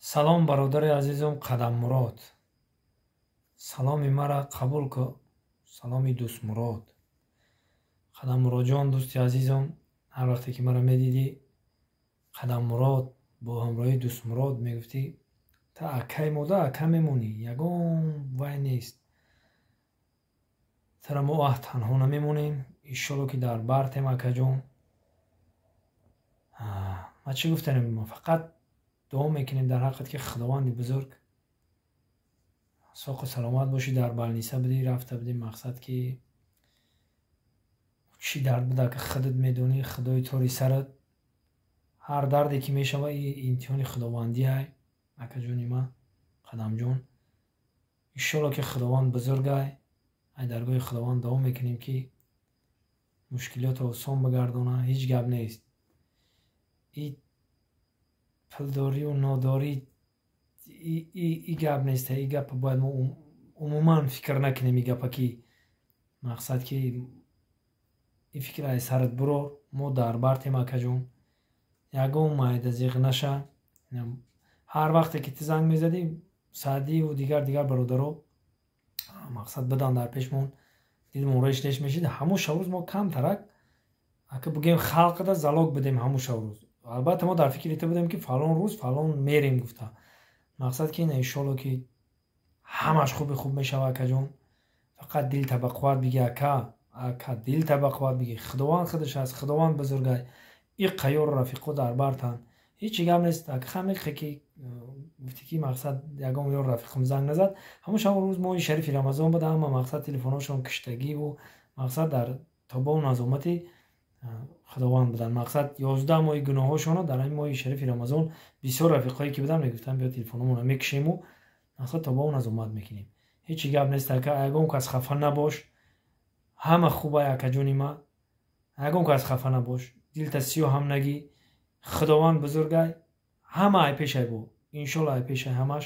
Салом, бародари азизум Қадаммурод, саломи мара қабул кун, саломи Дӯстмурод. Қадаммуродҷон, дӯсти азизум, ҳар вақте ки мара медидӣ, Қадаммурод бо ҳамроҳии Дӯстмурод мегуфтӣ: та акай мода ака мемонӣ, ягон вай нест, тара мо аҳ танҳо намемонем, иншолло ки дар бартем, акаҷон. Ма чӣ гуфтанем? Фақат дуо мекунем дар ҳаққат, ки Худованди бузург соқу саломат бошӣ. Дар балниса будӣ, рафта будӣ, мақсад ки чӣ дард буда, ки худат медонӣ, Худои тори сарат. Ҳар дарде ки мешава, имтиҳони худовандиай, акаҷони ма Қадамҷон. Иншолло ки Худованд бузургай. Ай даргоҳи Худованд дуо мекунем, ки мушкилотро осон бигардона. Ҳеҷ гап нест, и пулдорию нодорӣ и гап нест. И гапа бояд мо умуман фикр накунем. И гапа ки мақсад ки и фикр ай сарат бурор. Мо дар бартем, акаҷон, ягон майда зиғ наша. Ҳар вақте ки ту занг мезадӣ, Саъдиву дигар дигар бародаро мақсад бидан дар пешмон, дилмон реш реш мешид. Ҳамун шабрӯз мо камтарак, ака, бугем, халқада залог бидем. Ҳамун шабрӯз, албатта, мо дар фикри ту будем, ки фалон рӯз фалон мерем гуфта. Мақсад ки иншолло ки ҳамаш хуби хуб мешава, акаҷон. Фақат дилта ба қувват биги, ака, ака, дилта ба қувват биги. Худованд худаш аст, Худованд бузургай, и қайёру рафиқо дар бартанд, ҳечи гап нест. Хамиқе ки гуфтӣ, ки мақсад ягон ёр рафиқам занг назад. Ҳамун шабу рӯз моҳи шарифи Рамазон буда, ҳама мақсад телефонҳошон киштагиву мақсад дар тобову назомати Худованд буданд. Мақсад 11 моҳи гуноҳҳошонро дар ҳамин моҳи шарифи Рамазон бисёр рафиқҳое ки буданд, мегуфтанд: биё, телефономонро мекушему мақсад тобову назомат мекунем. Ҳечи гап нест, ака, ягон кас хафа набош, ҳама хубай, акаҷони ма, ягон кас хафа набош, дилта сиёҳ ҳам нагӣ. Худованд бузургай, ҳама ай пешай бо, иншолло, ай пешай ҳамаш.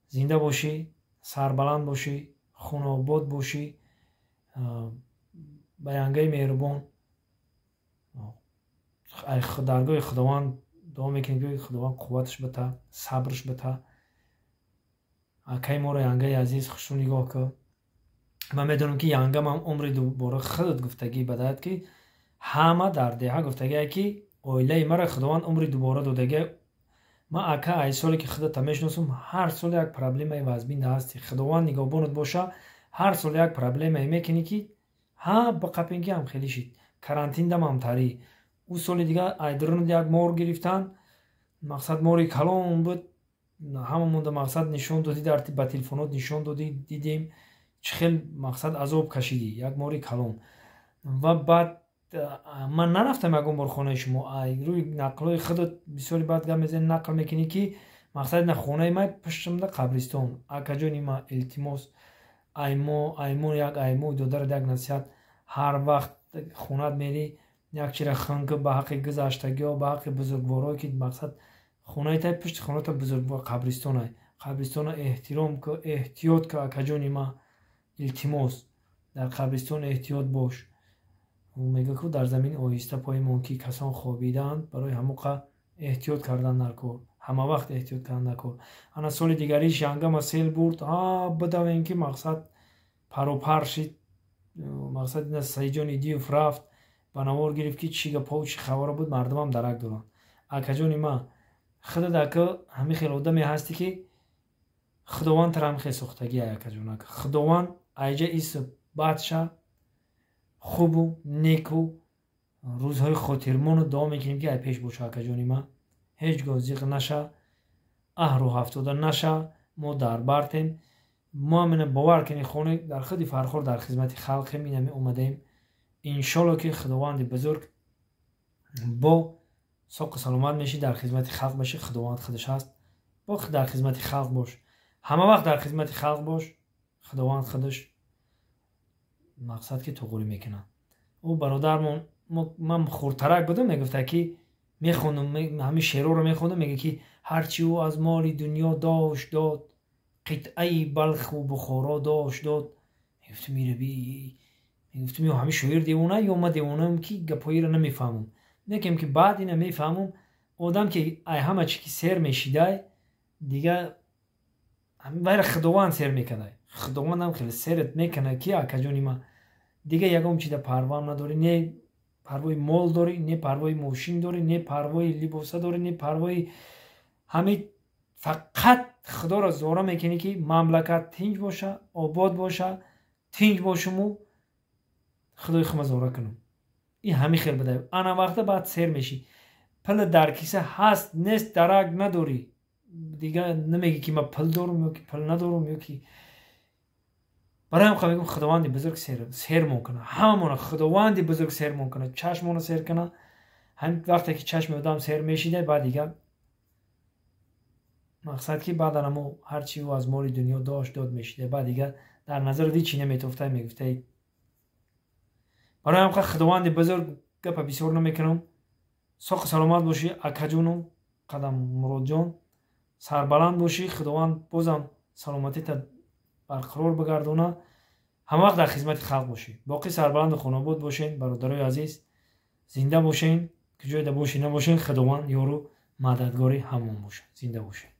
Зинда бошӣ, сарбаланд бошӣ, хунобод бошӣ. Ба янгаи меҳрубон даргоҳи Худованд дуо мекунем, ки Худованд қувваташ бита, сабрш бита. Акаи моро, янгаи азиз, хушрӯ нигоҳ кун. Ман медонам, ки янгамам умри дубора худат гуфтагӣ бадаят, ки ҳама дар деҳа гуфтагие, ки оилаи мара Худованд умри дубора додагия. Ман, ака, ай соле ки худата мешиносам, ҳар сол як проблемаи вазбин ҳасти. Худованд нигаҳбонат боша. Ҳар сол як проблемае мекунӣ, ки ҳа биқапем, ки ҳам хеле шид. Карантин дамам тарӣ. Ӯ соли дига айдурунад як мор гирифтан, мақсад мори калон буд, ҳама монда мақсад нишон додӣ, дар ба телефонот нишон додӣ, дидем, чӣ хел мақсад азоб кашидӣ, як мори калон. Ва баъд ман нарафтам ягон бор хонаи шумо. Рӯи нақлҳои худат бисёри баъд гап мезанӣ, нақл мекунӣ, ки мақсад на хонаи май пуштамда қабристон. Акаҷони ма, илтимос, аймо аймо як аймо додарат як насиҳат: ҳар вақт хонат мерӣ, як чира хунк ба ҳаққи гузаштагиҳо, ба ҳаққи бузургворое, ки мақсад хонаи тай пушти хоната бузургвор қабристонай, қабристона эҳтиром ку, эҳтиёт ку, акаҷони ма, илтимос, дар қабристон эҳтиёт бош. Мега ку дар замин оҳиста поимон, ки касон хобидаанд, барои ҳамоқа эҳтиёт кардан дар кор, ҳама вақт эҳтиёт кардан дар кор. Ана соли дигариш янгама сел бурд, а бидавем, ки мақсад паропар шид. Мақсад ина Саидҷон Идиев рафт, ба навор гирифт, ки чӣ гапҳо, чӣ хабаро буд, мардумам дарак доранд. Акаҷони ма, худат, ака, ҳамин хел одаме ҳастӣ, ки Худованд тара ҳамин хел сохтагия, акаҷон. Ака, Худованд айҷа ису бадша хубу неку рӯзҳои хотирмону дуо мекунем, ки ай пеш боша. Акаҷони ма, ҳеҷ гоҳ зиқ наша, аҳру ҳафтода наша, мо дар бартем. Мо ҳамина бовар кунем, хоне дар худи Фархор дар хизмати халқем, инами омадаем. Иншолло ки Худованди бузург бо соқу саломат мешӣ, дар хизмати халқ бошӣ. Худованд худаш ҳаст, бо дар хизмати халқ бош, ҳама вақт дар хизмати халқ бош. Худованд худаш мақсад ки туғурӣ мекунад. Ӯ бародармон, ман хурдтарак будам, мегуфта, ки мехондам ҳамин шеърҳоро, мехондам, мега, ки ҳарчи ӯ аз моли дунё дошт, дод, қитъаи Балху Бухоро дошт, дод. Мегуфтам, ираби, мегуфтам, ё ҳамин шоир девона, ё ма девонаам, ки гапҳоиро намефаҳмам. Некем ки баъд ина мефаҳмам, одам ки ай ҳама чи ки сер мешидай. Дига вайра Худованд сер мекунад. Худовандам хеле серат мекунад, ки акаҷони ман, дига ягон чида парвоам надорӣ, не парвои мол дорӣ, не парвои мошин дорӣ, не парвои либоса дорӣ, не парвои ҳамин. Фақат Худоро зора мекунӣ, ки мамлакат тинҷ боша, обод боша, тинҷ бошуму Худои хума зора кунам. Ин ҳамин хел буда. Ана вақта баъд сер мешӣ. Пул дар киса ҳаст, нест, дарак надорӣ. Дига намегӣ, ки ман пул дорум ё ки пул надорум ё ки. Барои ҳам мегӯм, Худованди бузург сермон кунад ҳамамона, Худованди бузург сермон кунад, чашмона сер кунад. Ҳамин вақте ки чашми одам сер мешида, баъд дига мақсад, ки баъдан амо ҳарчи ӯ аз моли дунё дошт, дод мешида, баъд дига дар назарат ҳичи наметофта, мегуфтаи. Барои ҳам Худованди бузург, гапа бисёр намекунам. Соқу саломат бошӣ, акаҷону қадам Муродҷон, сарбаланд бошӣ. Худованд бозам саломатита барқарор бигардона, ҳама вақт дар хизмати халқ бошӣ. Боқӣ сарбаланду хонобод бошен, бародарои азиз, зинда бошен. Ки ҷойда бошӣ, набошен, Худованд ёру мададгори ҳамон бошад. Зинда бошед.